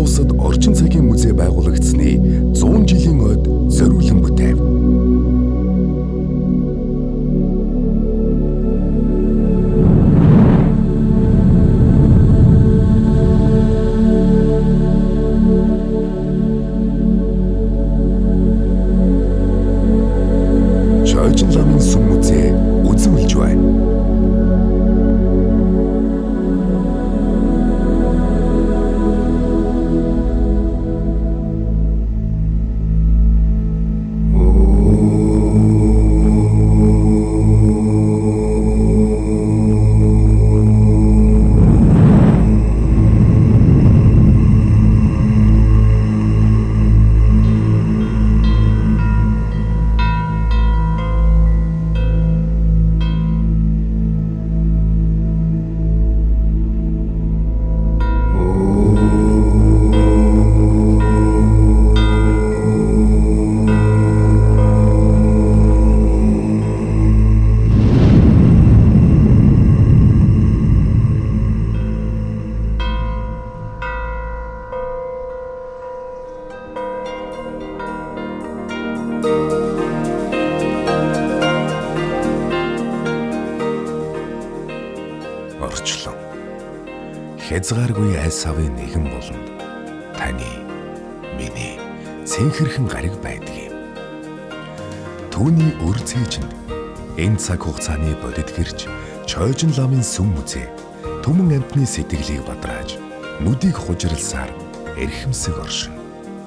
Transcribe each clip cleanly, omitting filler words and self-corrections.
улсад орчин цагийн музей байгуулагдсаны 100 жилийн ойд зориулан бүтээв. Чойжин ламын сүм музей үзүүлж байна. Орчлон хязгааргүй айс савын нэгэн буланд таны миний цэнхэрхэн гариг байдаг юм. Түүний өр цээжинд энэ цаг хугацааны бодит гэрч Чойжин ламын сүм музей түмэн амьтны сэтгэлийг бадрааж нүдийг хужирлсаар эрхэмсэг оршин.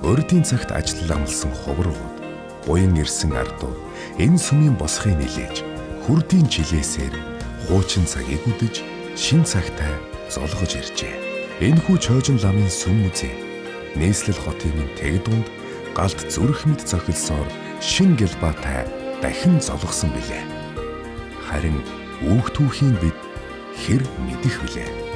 Урдын цагт ажил амлсан ховрогууд, буян ирсэн ардууд энэ сүмийн босхыг нилээж хүрдийн чилээсээр хуучин цагийг үдэж шин цагтай золгож иржээ. Энэхүү Чойжин ламын сүм музей Нийслэл хотын минь тэг дунд галт зүрх мэд зохилсоор шин гэлбатай дахин золгосон билээ. Харин үүх түүхийн бид хэр мэдэх вүлээ?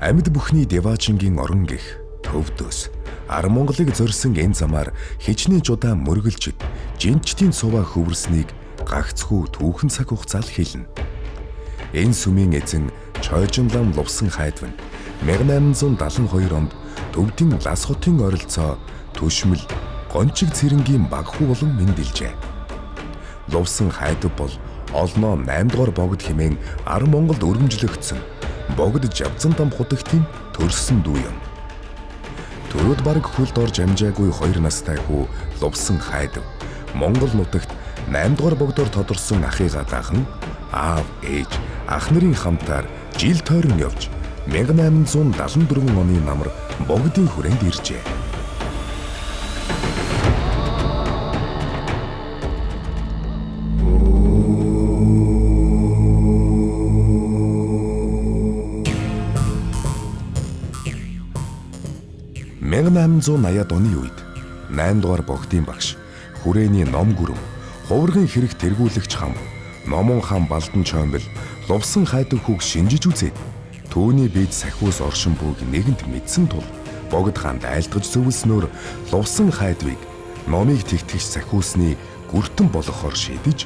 Амьд бүхний Деважингийн орон гих төвдөөс Ар Монголыг зорьсон энэ замаар хичнээн жудаа мөргөлжид жинчдийн суваа хөвөрснийг гагцхүү түүхэн цаг хугацаал хэлнэ. Энэ сүмийн эзэн Чойжин лам Лувсан хайдван 1872 онд төвдийн Лас хотын ойролцоо Түшмэл Гончиг цэрэнгийн багхүү болон мэндэлжээ. Лувсан хайдв бол олноо 8 дугаар богд хэмээн Ар Монголд өргөмжлөгдсөн богд Жавзан дам худагтын төрсөн дүү юм. Төрөөд бараг хөлд орж амжаагүй 2 настай хүү Лувсан хайдв Монгол нутагт 8 дугаар богдоор тодорсон ахыгаа дахан аав ээж ах нарын хамтаар жил тойрон явж 1874 оны намар богдын хүрээнд иржээ. «1880-ад оны үед 8 дугаар богдын багш хүрээний ном гүрэм хуврагын хэрэг тэргүүлэгч хам номон хаан Балдан Чоймбол Лувсан хайдаг хүүг шинжиж үзээд түүний биед сахиус оршин бүүг нэгэнт мэдсэн тул богд хаанд айлтгаж зөвлөснөөр Лувсан хайдвыг номыг тэгтгэж сахиусны гүртэн болгохоор шийдэж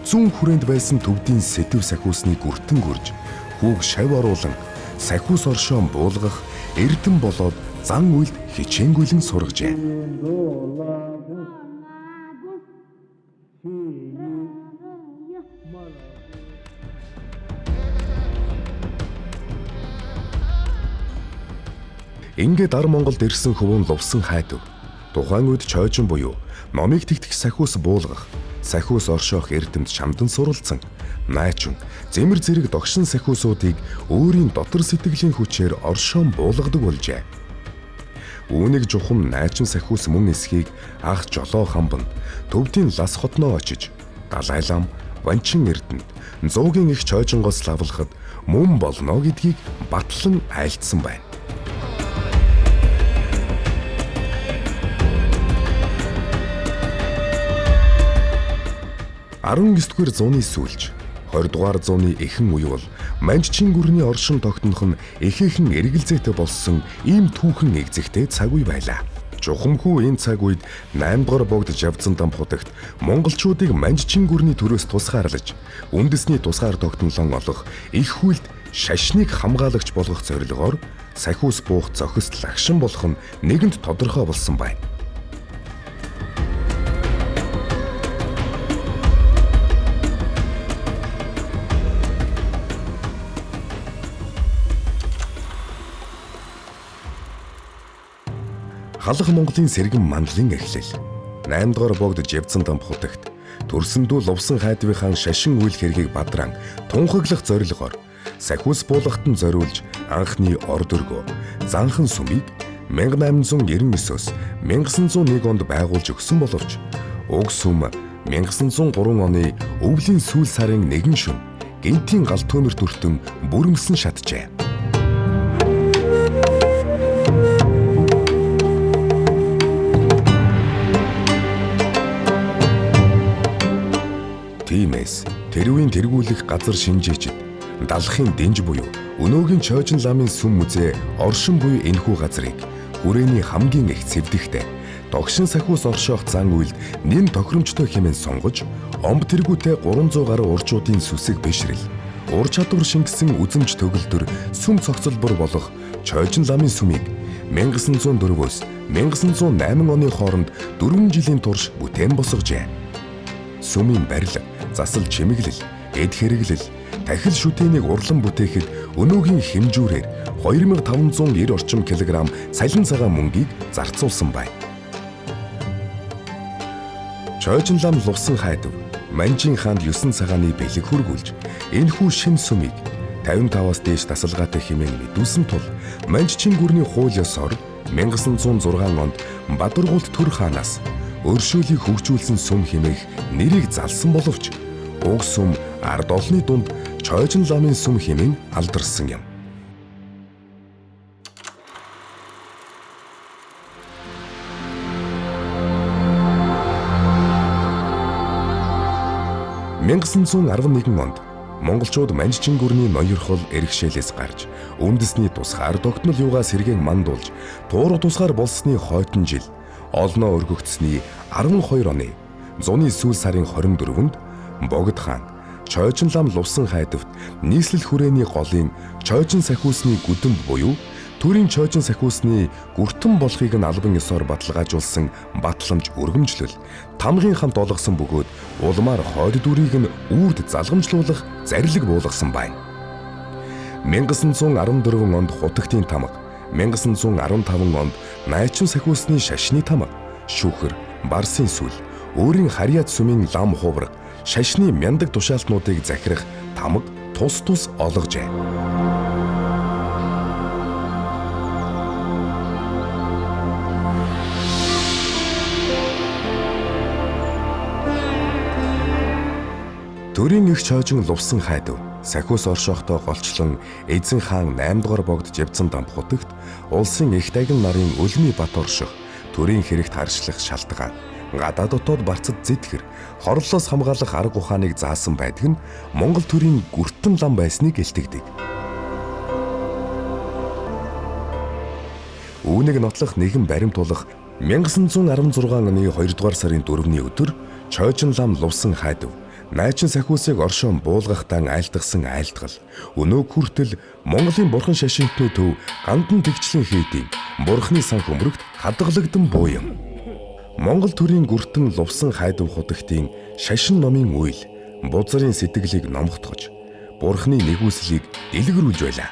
зүүн хүрээнд байсан төвдийн сэтэв сахиусны гүртэн гүрж хүүг шав оруулан сахиус оршоон буулгах эрдэм болоод зан үйлд хичээнгүйлэн сургажээ. Ингээд Ар Монголд ирсэн хөвөн Лувсан хайдв. Тухайн үед Чойжин буюу номыг тэгтгэх сахиус буулгах, сахиус оршоох эрдэмт шамдан суралцсан найчин зэмэр зэрэг догшин сахиусуудыг өөрийн дотор сэтгэлийн хүчээр оршоон буулгадаг болжээ. Үүнийг жухам найчин сахиус мөн эсхийг ах Жолоо хамбанд төвдийн Лас хотноо очиж Далай лам, Ванчин эрдэнэт зуугийн их Чойжингоос лавлахад мөн болно гэдгийг батлан айлтсан байна. 19-р зууны сүүлч 20-р зууны эхэн үе бол Манчжин гүрний оршин тогтнох нь ихээхэн эргэлзээтэй болсон ийм түүхэн эгзэгтэй цаг үе байлаа. Чухамхүү энэ цаг үед 8 дугаар богд Жавзан хутагт монголчуудыг Манжчин гүрний төрөөс тусгаарлаж, үндэсний тусгаар тогтнолон олох их хуйлд шашныг хамгаалагч болгох зорилгоор сахиус буух зохист лагшин болох нь нэгэнд тодорхой болсон байна. Халах Монголын сэргэн мандлын эхлэл. 8 дугаар богд Жавзан хутагт төрсөндөө Лувсан хайдвынхаа шашин үйл хэргийг бадраан тунхаглах зорилгоор сахиус буулгахад нь зориулж анхны орд өргөө занхан сүмийг 1899-өөс 1901 онд байгуулж өгсөн боловч уг сүм 1903 оны өвлийн сүүл сарын 1 шөнө гэнтийн гал төмөр дүртэн бүрэмсэн шатжээ. Тиймээс тэрвийн тэргүүлэх газар шинжээчд далахын дэнж буюу өнөөгийн Чойжин ламын сүм музей оршин буюу энэхүү газрыг хүрээний хамгийн их цэвдэхтэй догшин сахиус оршоох зан үйлд нэн тохиромжтой хэмээн сонгож омб тэргүүтэй 300 гаруй урчуудын сүсэг бишрэл ур чадвар шингэсэн үзэмж төгөлдөр сүм цогцолбор болох Чойжин ламын сүмийг 1904-өөс 1908 оны хооронд 4 жилийн турш бүтээн босгожээ. Сүмийн барилга, засал чимэглэл, эд хэрэглэл, тахил шүтээнийг урлан бүтээхэд өнөөгийн хэмжүүрээр 2590 орчим килограмм салин цагаан мөнгийг зарцуулсан байна. Чойжин лам Лувсан хайдав Манжин хаанд 9 цагааны бэлэг хүргүүлж энэхүү шин сүмийг 55-аас дээш тасалгаатай хэмээн мэдүүлсэн тул Манжчин гүрний хууль ёсоор 1906 онд Бадаргуулт төр хаанаас өршөөлийг хөгжүүлсэн сүм хэмээх нэрийг залсан боловч уг сүм ард олны дунд Чойжин ламын сүм хэмээн алдарсан юм. «1911 онд монголчууд Манжчин гүрний ноёрхол эрхшээлээс гарч үндэсний тусгаар тогтнол юугаа сэргээн мандуулж туурга тусгаар болсны хойтон жил олноо өргөгдсөний 12 оны зуны сүүл сарын 24-нд Богд хаан Чойжин лам Лувсан хайдавт нийслэл хүрээний голын Чойжин сахиусны гүдэмб буюу төрийн Чойжин сахиусны гүртэн болохыг нь албан ёсоор баталгаажуулсан батламж өргөмжлөл тамгын хамт олгосон бөгөөд улмаар хойд дүрийг нь үрд залгамжлуулах зарлиг буулгасан байна. 1914 онд хутагтын тамга, 1915 онд Найчин сахиусны шашны тамга, шүүхэр, барсын сүл, өөрийн харьяат сүмийн лам хувраг, шашны мяндаг тушаалтнуудыг захирах тамга тус тус олгожээ. Төрийн их Чойжин Лувсан хайдав сахиус оршоохтой голчлон эзэн хаан 8 дугаар богд Жавзан хутагт улсын их дагин нарын өлмий бат орших төрийн хэрэгт харшлах шалтгаан гадаад дотоод барцад зэтгэр хорлолоос хамгаалах арга ухааныг заасан байдаг нь Монгол төрийн гүртэн лам байсныг илтгэдэг. Үүнийг нотлох нэгэн баримт болох 1916 оны 2 дугаар сарын 4-ний өдөр Чойжин лам Лувсан хайдав Найчин сахиусыг оршоон буулгахтан айлтгасан айлтгал өнөөг хүртэл Монголын бурхан шашинтны төв Гандан тэгчлийн хийдийн бурхны сан хөмрөгт хадгалагдан буу юм. Монгол төрийн гүртэн Лувсан хайдав хутагтын шашин номын үйл бузрын сэтгэлийг номготгож бурхны нэгүслийг дэлгэрүүлж байлаа.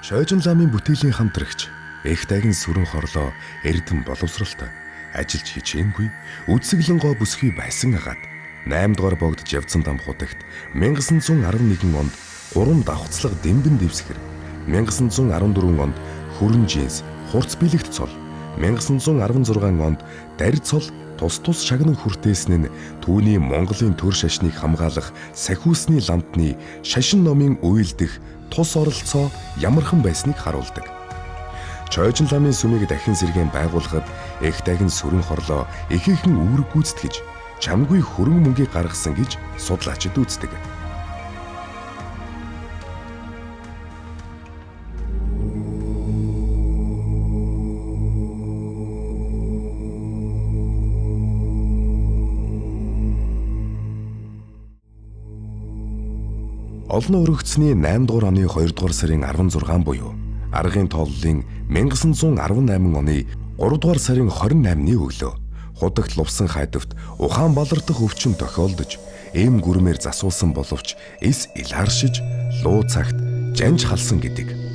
Чойжин ламын бүтээлийн хамтрагч их дагин сүрэн хорлоо эрдэм боловсралтай ажиллаж хичээнгүй үдсэглэн гоо бүсгүй байсан агаад 8 дугаар богд Жавзан хутагт 1911 онд 3 давхцлага дэмбэн дэвсгэр, 1914 онд хүрэн жинс хурц бэлэгт цол, 1916 онд дарь цол тус тус шагнан хүртээсэн нь түүний Монголын төр шашныг хамгаалах сахиусны ламтны шашин номын уйлдэх тус оролцоо ямархан байсныг харуулдаг. Чойжин ламын сүмийг дахин сэргээн байгуулахад их дагин сүрэн хорлоо ихээхэн үүрэг гүйцэтгэж чамгүй хөрөнгө мөнгийг гаргасан гэж судлаачид үздэг. Олон өргөцсний 8 дугаар оны 2 дугаар сарын 16 буюу аргын тооллын 1918 оны 3 дугаар сарын 28-ны өглөө худагт лувсан хайдавт ухаан балардах өвчин тохиолдож эм гүрмээр засуулсан боловч эс илааршиж луу цагт жанж халсан гэдэг.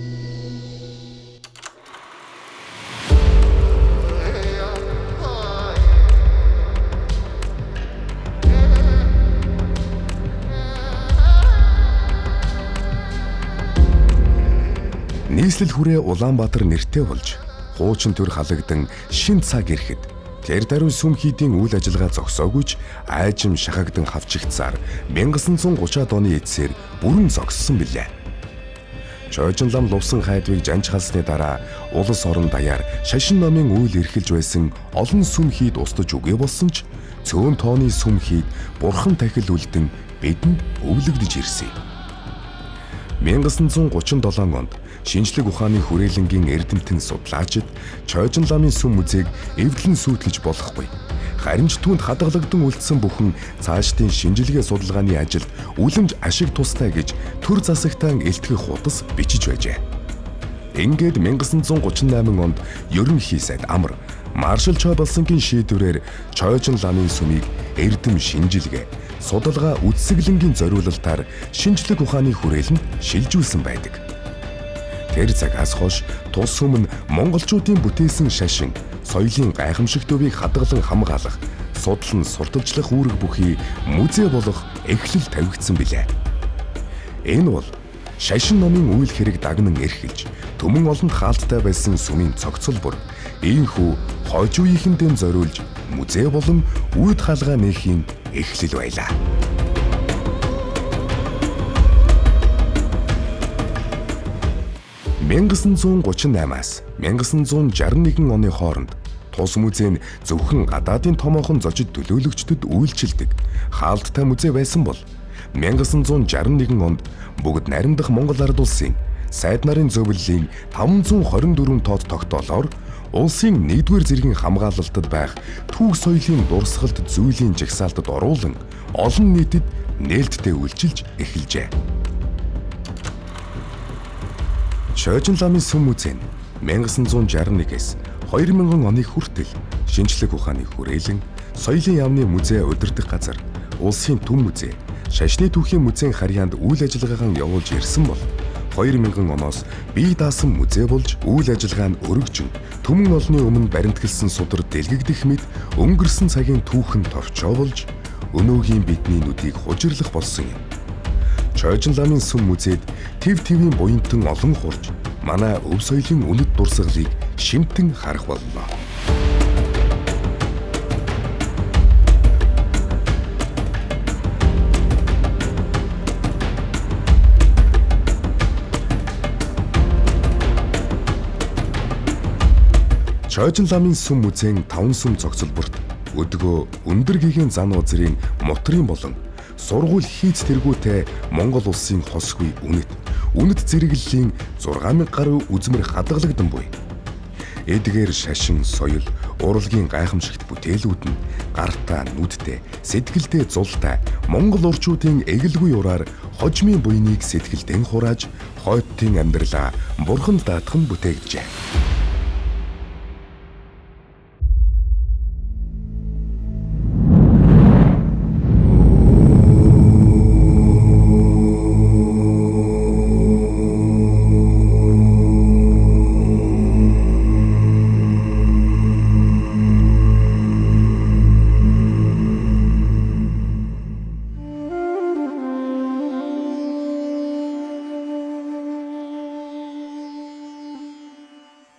Нийслэл хүрээ Улаанбаатар нэртэй болж хуучин төр халагдан шин цаг ирэхэд тэр даруй сүм хийдийн үйл ажиллагаа зогсоогүй ч айжим шахагдан хавчигдсаар 1930-ад оны эцсээр бүрэн зогссон билээ. Чойжин лам лувсан хайдвыг жанж халсны дараа улс орон даяар шашин номын үйл эрхэлж байсан олон сүм хийд устж үгүй болсон ч цөөн тооны сүм хийд бурхан тахил үлдэн бидэнд өвлөгдөж ирсэн юм. 1937 онд шинжлэх ухааны хүрээлэнгийн эрдэмтэн судлаачид Чойжин ламын сүм музейг эвдлэн сүйтгэж болохгүй. Харин ч түүнд хадгалагдан үлдсэн бүхэн цаашдын шинжилгээ судалгааны ажилд үлэмж ашиг тустай гэж төр засагтаа элтгэх хуудас бичиж байжээ. Ингээд 1938 онд ерөнхий сайд Амар Маршал Чойбалсангийн шийдвэрээр Чойжин ламын сүмийг эрдэм шинжилгээ, судалгаа үдсэглэнгийн зориулалтаар шинжлэх ухааны хүрээлэнд шилжүүлсэн байдаг. Тэр цагаас хойш тус сүм нь монголчуудын бүтээсэн шашин, соёлын гайхамшиг төвийг хадгалан хамгаалах, судлан сурталчлах үүрэг бүхий музей болох эхлэл тавигдсан билээ. Энэ бол шашин номын үйл хэрэг дагнан эрхэлж, түмэн олонд хаалттай байсан сүмийн цогцолбор, ийхүү хойч үеийнхэндээ зориулж музей болон үүд хаалгаа нээхийн эхлэл байлаа. 1938-аас 1961 оны хооронд тус музей нь зөвхөн гадаадын томоохон зочид төлөөлөгчдөд үйлчилдэг хаалттай музей байсан бол 1961 онд бүгд найрамдах Монгол Ард улсын сайд нарын зөвлөлийн 524 тоод тогтоолоор улсын 1-р зэргийн хамгаалалтад байх түүх соёлын дурсгалт зүйлийн жагсаалтад оруулан олон нийтэд нээлттэй үйлчилж эхэлжээ. Чойжин ламын сүм музей нь 1961-ээс 2000 оны хүртэл шинжлэх ухааны хүрээлэн, соёлын яамны музей удирдах газар, улсын төв музей, шашны түүхийн музейн харьяанд үйл ажиллагаагаа явуулж ирсэн бол 2000 оноос бие даасан музей болж үйл ажиллагаа нь өргөжин түмэн олны өмнө баримтгэлсэн судар дэлгэгдэх мэт өнгөрсөн цагийн түүхэн товчоо болж өнөөгийн бидний нүдийг хужирлах болсон юм. Чойжин ламын сүм музейд төв твийн буянтан олон хурж манай өв соёлын үнэт дурсгалыг шимтэн харах боллоо. Чойжин ламын сүм музейн 5 сүм цогцолборт өдгөө өндөр гэгийн зан узрын мутрын болон сургууль хийц тэргүүтэй Монгол улсын хосгүй үнэт, үнэт зэрэглэлийн 6000 гаруй үзмэр хадгалагдан буй. Эдгээр шашин, соёл, урлагийн гайхамшигт бүтээлүүд нь гартаа, нүдтэй, сэтгэлдээ зултай Монгол урчуудын эгэлгүй ураар хожмын буйныг сэтгэлдэн хурааж, хойдтын амьдралаа бурханд даатхан бүтээгджээ.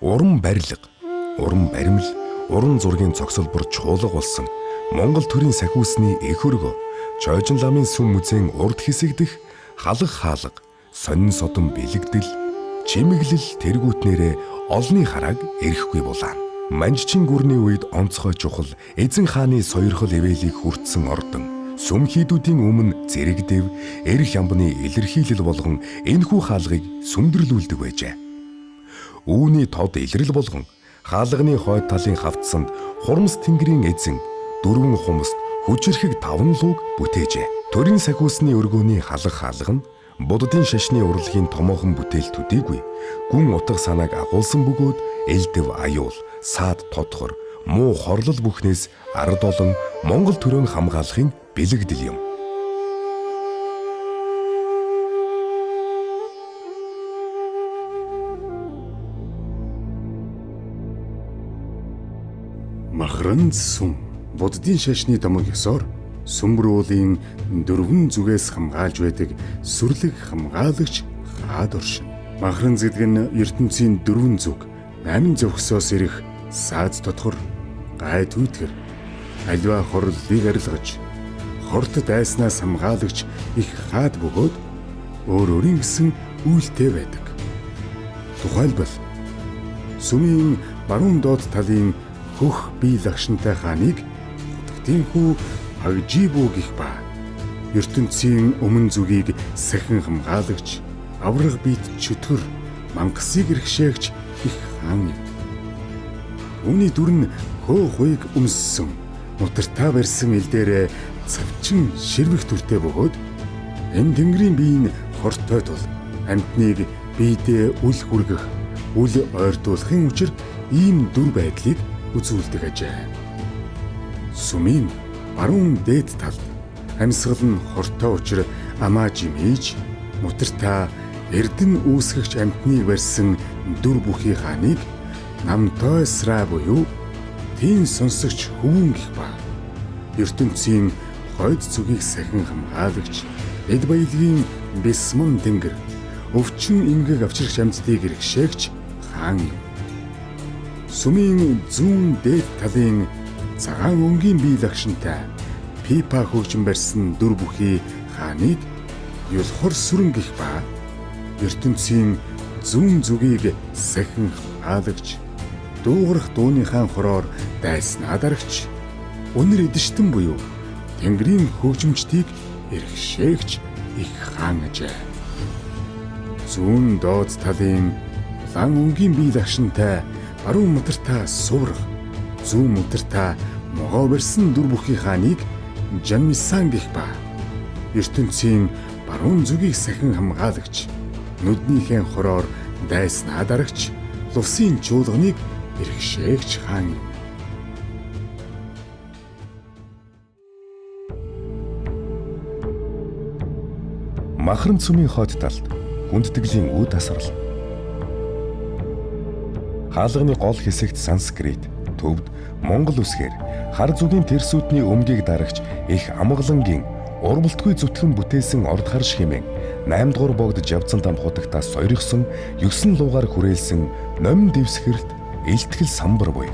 Уран барилга, уран баримл, уран зургийн цогцолбор чуулга болсон Монгол төрийн сахиусны эх өргөө Чойжин ламын сүм музейн урд хэсэг дэх халах хаалга, сонин содон бэлэгдэл, чимэглэл тэргүүтнээрээ олонний харааг эрэхгүй булаана. Манжчин гүрний үед онцгой чухал эзэн хааны сойрхол ивэлийг хүртсэн ордон сүм хийдүүдийн өмнө зэрэгдэв эрх ямбны илэрхийлэл болгон энэхүү хаалгыг сүмдэрлүүлдэг байжээ. Үүний тод илрэл болгон хаалганы хойд талын хавтсанд хурмс тэнгэрийн эзэн дөрвөн хумст хүчирхэг таван лууг бүтээжээ. Төрийн сахиусны өргөөний халах хаалга нь Буддын шашны урлагийн томоохон бүтээл төдийгүй гүн утга санааг агуулсан бөгөөд элдэв аюул, саад тодхор, муу хорлол бүхнээс ард олон Монгол төрөөн хамгаалахын бэлэгдэл юм. Махран сүм Буддын шашны домог ёсоор Сүмбэр уулын дөрвөн зүгээс хамгаалж байдаг сүрлэг хамгаалагч хаад оршин. Махранз гэдэг нь ертөнцийн дөрвөн зүг, 8 зохисоос ирэх саад тодхор, гай түүтгэр, аливаа хорлолыг арилгаж, хорт дайснаас хамгаалагч их хаад бөгөөд өөр өөрийн гэсэн үйлтэй байдаг. Тухайлбал сүмийн баруун доод талын хөх бие лагшинтай хааныг хутгтын хүү Хагжибүү гих ба ертөнцийн өмнө зүгийг сахин хамгаалагч, авраг биет чөтгөр, мангасыг иргэшээгч их хаан юм. Үүний дүр нь хөө хуйг өмссөн, нутартаа барьсан ил дээрээ цавчин ширвэх дүртэй бөгөөд энэ тэнгэрийн биеийн хортой тул амьтныг биедээ үл хүргэх, үл ойртуулахын учир ийм дүр байдлыг үзүүлдэг ажээ. Сүмийн баруун дээд талд амьсгал нь хортой учир амаа жимээж мутартаа эрдэн үүсгэгч амьтныг барьсан дүр бүхий хааныг намтой сра буюу тийм сонсогч хөвүүн гих ба ертөнцийн хойд зүгийг сахин хамгаалагч эд баялагын бисман тэнгэр өвчин эмгэг авчрагч амьтдыг иргэшээгч хаан юм. Сүмийн зүүн дээд талын цагаан өнгийн бие лагшинтай пипа хөгжин барьсан дүр бүхий хааныг юлхор сүрэн гих ба ертөнцийн зүүн зүгийг сахин хамгаалагч, дуугарах дууныхаа хороор дайснаа дарагч, үнэр эдштэн буюу тэнгэрийн хөгжимчдийг эрхшээгч их хаан ажээ. Зүүн доод талын улаан өнгийн бие лагшинтай баруун мутартаа суврах, зүүн мутартаа могоо барьсан дүр бүхий хааныг Жанмисан гих ба ертөнцийн баруун зүгийг сахин хамгаалагч, нүднийхээ хороор дайснаа дарагч, лувсын чуулганыг эрхшээгч хаан юм. Махран сүмийн хойд талд хүндэтгэлийн үд тасрал. Хаалганы гол хэсэгт санскрит, төвд монгол үсгээр хар зүгийн тэрсүүдний өмгийг дарагч их амгалангийн урвалтгүй зүтгэн бүтээсэн орд харш хэмээн 8 дугаар богд Жавзан дам хутагтаас сойрхсон 9 луугаар хүрээлсэн номин дэвсгэрт илтгэл самбар буй.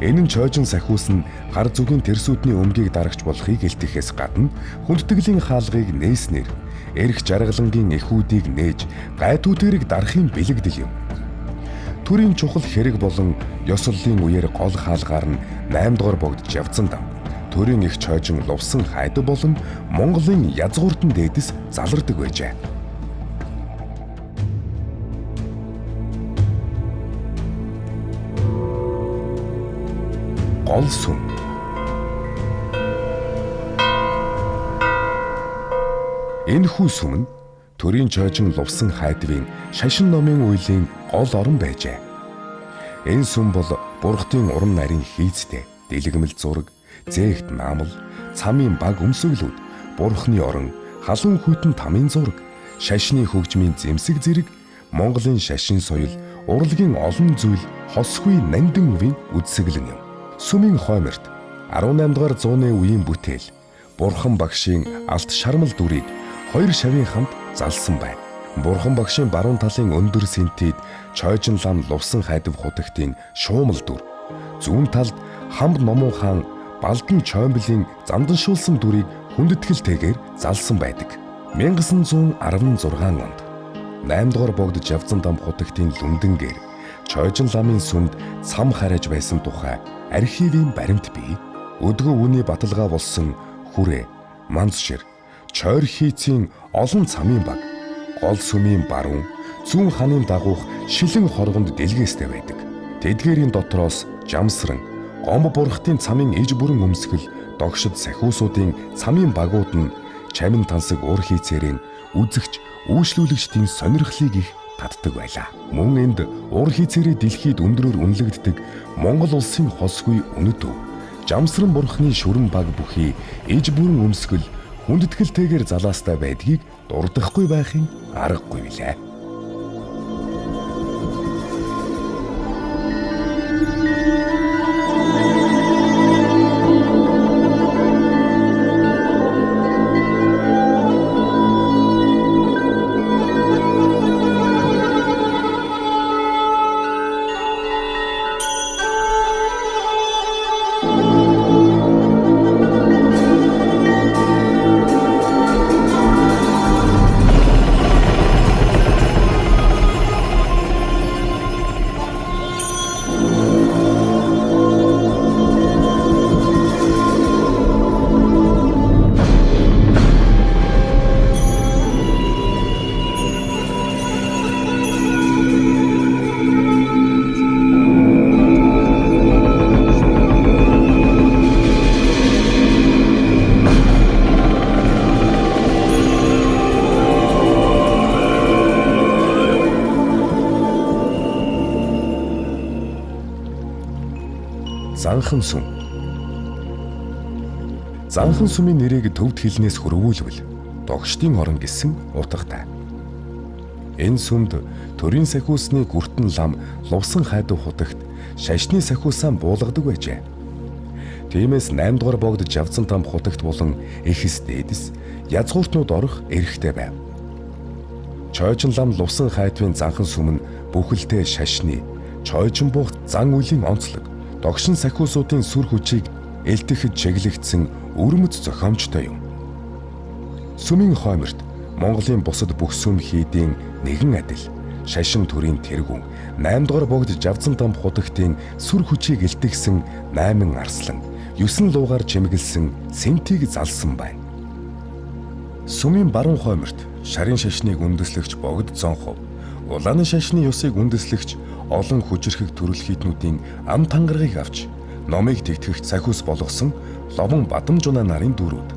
Энэ нь чойжин сахиус нь хар зүгийн тэрсүүдний өмгийг дарагч болохыг илтгэхээс гадна хүндэтгэлийн хаалгыг нээснээр эрх жаргалангийн эхүүдийг нээж гайтүүтэрийг дарахын бэлэгдэл юм. Төрийн чухал хэрэг болон ёс оллын үеэр гол хаалгаар нь 8 дугаар богд Жавзан дам, төрийн их чойжин лувсан хайд болон Монголын язгууртан дээдэс залардаг байжээ. Гол сүм. Энэхүү сүм нь төрийн чойжин лувсан хайдвын шашин номын үеийн гол орон байжээ. Энэ сүм бол Бурхтын уран нарийн хийцтэй, дэлгэмэл зураг, зээгт наамал, цамын баг өмсөглүүд, Бурхны орон, халуун хүйтэн тамын зураг, шашны хөгжмийн зэмсэг зэрэг Монголын шашин соёл, урлагийн олон зүйл хосгүй нандин өвийн үдсэглэн юм. Сүмийн хойморт 18 дугаар зууны үеийн бүтээл Бурхан багшийн алт шармал дүрийг хоёр шавийн хамт залсан байна. Бурхан багшийн баруун талын өндөр сэнтэд чойжин лам лувсан хайдав хутагтын шуумал дүр, зүүн талд хамб номуу хаан Балдан чоймблын занданшуулсан дүрийг хүндэтгэлтэйгээр залсан байдаг. 1916 онд 8 дугаар богд Жавзан дам хутагтын лүмдэнгээр Чойжин ламын сүмд цам хараж байсан тухай архивын баримт бий. Өдгөө үний баталгаа болсон хүрээ, манцшир, чойр хийцийн олон цамын баг, гол сүмийн баруун, зүүн ханын дагуух шилэн хоргонд дэлгээстэй байдаг. Тэдгээрийн дотроос жамсран, гомбо бурхтын цамын иж бүрэн өмсгөл, догшид сахиусуудын цамын багууд нь чамин тансаг уур хийцээрэн үзэгч, үйлчлүүлэгчдийн сонирхлыг их татдаг байлаа. Мөн энд уур хийцээрээ дэлхийд өндрөөр үнэлэгддэг Монгол улсын хосгүй үнэт өв, жамсран бурхны шүрэн баг бүхий иж бүрэн өмсгөл хүндэтгэлтэйгээр залаастай байдгийг дурдахгүй байхын аргагүй билээ. Занхан сүм. Занхан сүмийн нэрийг төвд хэлнээс хөрвүүлбэл догштын орон гэсэн утгатай. Энэ сүмд төрийн сахиусны гүртэн лам лувсан хайдав хутагт шашны сахиусаа буулгадаг байжээ. Тиймээс 8 дугаар богд Жавзан там хутагт болон эхэс дээдэс язгууртнууд орох эрхтэй байв. Чойжин лам лувсан хайдвын занхан сүм нь бүхэлдээ шашны, чойжин бух зан үлийн онцлог, догшин сахиусуудын сүр хүчийг элтэхэд чиглэгдсэн өвөрмөц зохиомжтой юм. Сүмийн хойморт Монголын бусад бүх сүм хийдийн нэгэн адил шашин төрийн тэргүүн 8 дугаар богд Жавзан там хутагтын сүр хүчийг элтгсэн 8 арслан 9 луугаар чимэглэсэн сэнтийг залсан байна. Сүмийн баруун хойморт шарын шашныг үндэслэгч богд Зонхов, улааны шашны ёсыг үндэслэгч олон хүчирхэг төрөл хийднүүдийн ам тангаргийг авч номыг тэгтгэх сахиус болгосон Ловон Бадамжунаа нарын дүрүүд,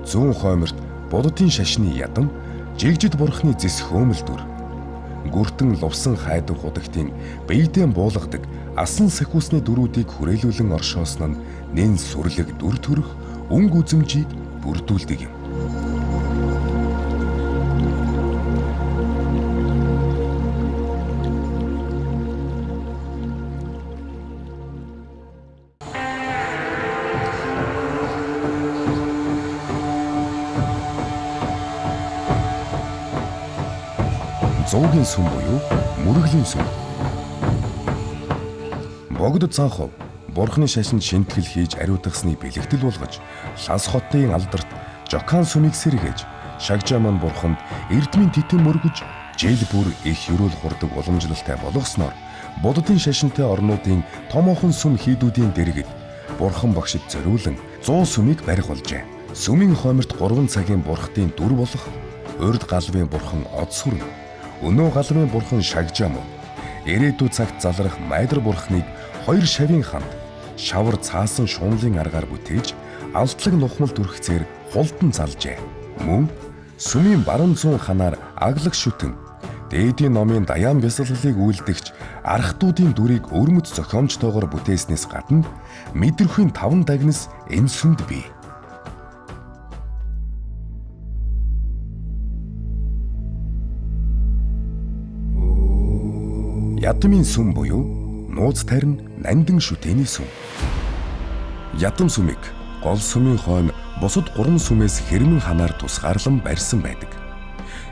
зүүн хойморт буддын шашны ядан, жигжид бурхны зэс хөөмөл дүр, гүртэн лувсан хайдаг худагтын биедэн буулгадаг асан сахиусны дүрүүдийг хүрээлүүлэн оршоосон нь нэн сүрлэг дүр төрх өнгө үзэмжийг бүрдүүлдэг юм. Зуугийн сүм буюу мөрөглийн сүм. Богд Занхов бурхны шашинд шинтгэл хийж ариутгасны бэлэгдэл болгож Лас хотын алдарт Жокан сүмийг сэргээж Шагжааман бурханд эрдмийн титэм мөргөж жил бүр их ерөөл хурдаг уламжлалтай болгосноор буддын шашинтай орнуудын томоохон сүм хийдүүдийн дэргэд бурхан багшид зориулан 100 сүмийг барих болжээ. Сүмийн хойморт 3 цагийн бурхтын дүр болох урд галвын бурхан од сүрэн, өнөө галвын бурхан Шагжаам, ирээдүй цагт залрах майдар бурхныг хоёр шавийн хамт шавар цаасан шунлын аргаар бүтээж алтлаг нухмал түрхцээр хулдан залжээ. Мөн сүмийн баруун зүүн ханаар аглаг шүтэн дээдийн номын даяан бясалгалыг үйлдэгч архтуудын дүрийг өвөрмөц зохиомжтойгоор бүтээснээс гадна мэдрэхүйн 5 дагнас энэ сүмд бий. Ядмын сүм буюу нууц тарин нандин шүтээний сүм. Ядам сүмийг гол сүмийн хойно бусад 3 сүмээс хэрмэн ханаар тусгаарлан барьсан байдаг.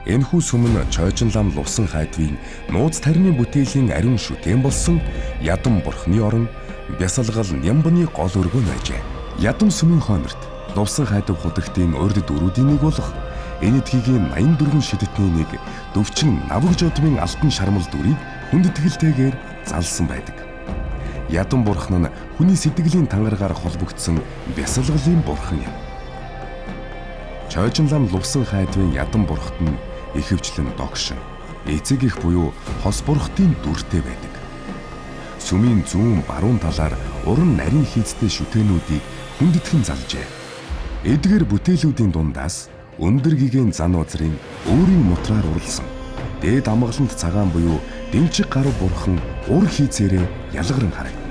Энэхүү сүм нь Чойжин лам лувсан хайдвын нууц тарины бүтээлийн ариун шүтээн болсон Ядам бурхны орон бясалгал Нямбаны гол өргөн байжээ. Ядам сүмийн хойморт лувсан хайдав худагтын урд дөрүүдийн нэг болох Энэтхэгийн 84 шидэтний нэг Дөвчин Наваг жодмын алтан шармал дүрийг хүндэтгэлтэйгээр залсан байдаг. Ядан бурхан нь хүний сэтгэлийн тангаргаар холбогдсон бясалгалын бурхан юм. Чойжин лам лувсан хайдвын ядан бурхад нь ихэвчлэн догшин, эцэг их буюу хос бурхтын дүртэй байдаг. Сүмийн зүүн баруун талаар уран нарийн хийцтэй шүтээнүүдийг хүндэтгэн залжээ. Эдгээр бүтээлүүдийн дундаас өндөр гэгээн зан узрын өөрийн мутраар уралсан дээд амгалант цагаан буюу дэмчиг гаруй бурхан ур хийцээрээ ялгаран харагдана.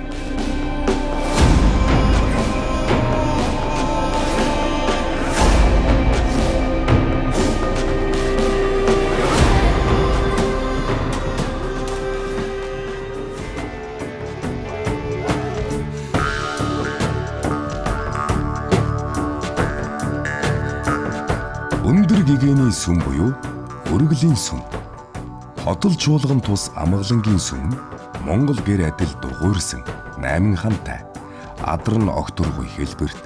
Өндөр гэгээний сүм буюу өргөлийн сүм. Хотол чуулган тус амгалангийн сүм Монгол гэр адил дугуйрсан 8 хантай, адар нь огторгуй хэлбэрт,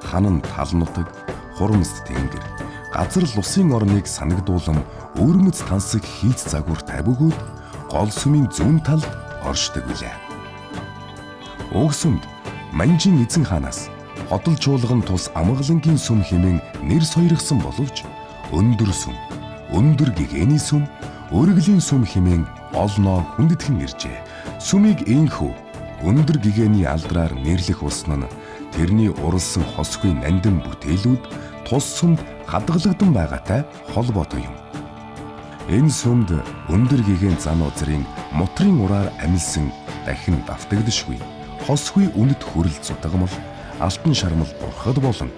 хан нь тал нутаг, хурамст тэнгэр, газар лусын орныг санагдуулан өвөрмөц тансаг хийц загвар тавигууд гол сүмийн зүүн талд оршдог билээ. Уг сүмд Манжин эзэн хаанаас хотол чуулган тус амгалангийн сүм хэмээн нэр сойргосон боловч өндөр сүм, өндөр гэгээний сүм, өргөлийн сүм хэмээн олноо хүндэтгэн иржээ. Сүмийг энхүү өндөр гэгээний алдраар нэрлэх болсон нь тэрний уралсан хосгүй нандин бүтээлүүд тус сүмд хадгалагдан байгаатай холбоотой юм. Энэ сүмд өндөр гэгээн зан узрын мутрын ураар амилсан дахин давтагдашгүй хосгүй үнэт хөрөл зутгамал, алтан шармал бурхад болон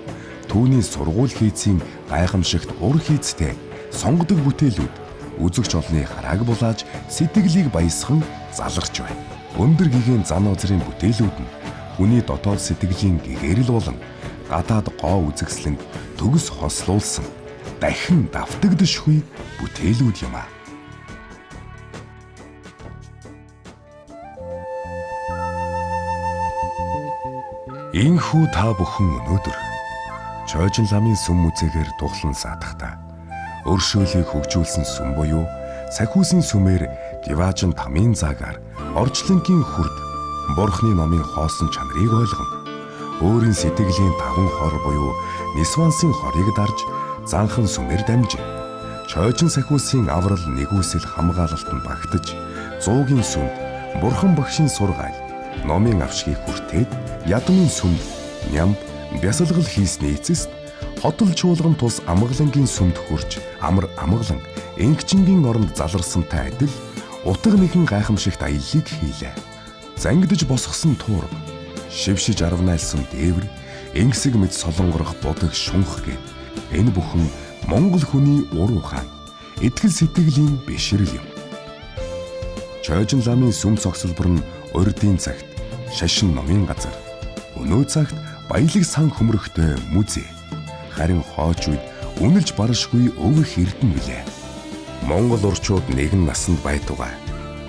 түүний сургууль хийцийн гайхамшигт ур хийцтэй сонгодог бүтээлүүд үзэгч олны харааг булааж сэтгэлийг баясхан заларч байна. Өндөр гэгээн зан узрын бүтээлүүд нь хүний дотоод сэтгэлийн гэгэрэл болон гадаад гоо үзэгслэнд төгс хослуулсан дахин давтагдашгүй бүтээлүүд юм аа. Энхүү та бүхэн өнөөдөр Чойжин ламын сүм музейгээр тухлан саатахдаа өршөөлийг хөгжүүлсэн сүм буюу сахиусын сүмээр Диваажин тамийн заагаар орчлонгийн хүрд бурхны номын хоосон чанарыг ойлгоно. Өөрийн сэтгэлийн таван хор буюу Нисвансын хорыг дарж занхан сүмээр дамжин Чойжин сахиусын аврал нэгүсэл хамгаалалтанд багтаж зуугийн сүмд бурхан багшийн сургаал номын авшгийг хүртээд ядмын сүмд нямб бясалгал хийсний эцэст хотол чуулган тус амгалангийн сүмд хүрч амар амгалан энхчингийн оронд заларсантай адил утга нэгэн гайхамшигт аяллыг хийлээ. Зангидаж босгосон туурга, шившиж арвнайлсан дээвэр, энхсэг мэд солонгорох будаг шунх гэд энэ бүхэн Монгол хүний ур ухаан, итгэл сэтгэлийн бишрэл юм. Чойжин ламын сүм цогцлбор нь урдын цагт шашин номын газар, өнөө цагт баялаг сан хөмрөгтэй музей, харин хойч үед үнэлж баршгүй өвөх эрдэнэ билээ. Монгол урчууд нэгэн насанд байтугай,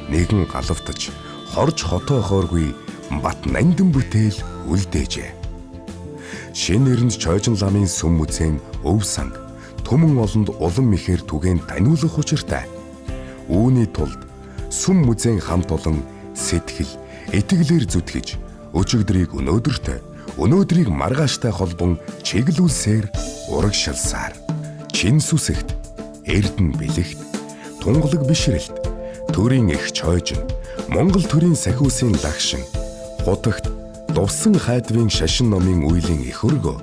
нэгэн галавтаж, хорж хотоо хооргүй бат нандин бүтээл үлдээжээ. Шинэ эрэнд Чойжин ламын сүм музейн өв санг түмэн олонд улам ихээр түгээн таниулах учиртай. Үүний тулд сүм музейн хамт олон сэтгэл, итгэлээр зүтгэж өчигдрийг өнөөдөртэй, өнөөдрийг маргааштай холбон чиглүүлсээр урагшилсаар чин сүсэгт, эрдэнэ бэлэгт, тунгалаг бишрэлт, төрийн эх Чойжин, Монгол төрийн сахиусын лагшин, хутагт лувсан хайдвын шашин номын үеийн эх өргөө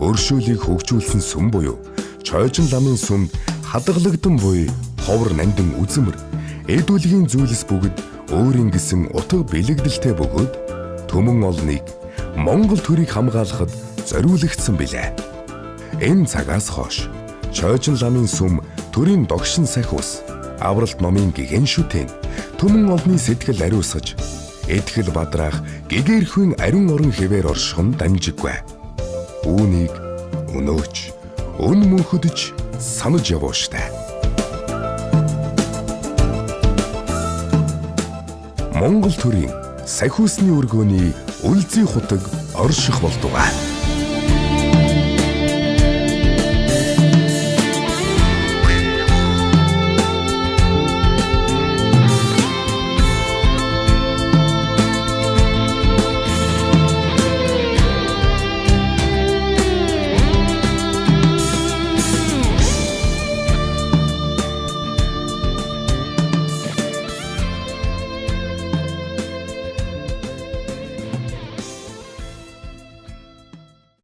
өршөөлийг хөгжүүлсэн сүм буюу Чойжин ламын сүмд хадгалагдан буй ховор нандин үзмэр, эд үлгийн зүйлс бүгд өөрийн гэсэн утга бэлэгдэлтэй бөгөөд түмэн олныг Монгол төрийг хамгаалахад зориулагдсан билээ. Энэ цагаас хойш Чойжин ламын сүм төрийн догшин сахиус, авралт номын гэгэн шүтэн, түмэн олны сэтгэл ариусгаж, итгэл бадраах гэгэрхэн ариун орон хэвээр орших нь дамжиггүй. Үүнийг өнөөч өн мөнхөдөж санаж явууштай. Монгол төрийн сахиусны өргөөний үлзий хутаг орших болтугай.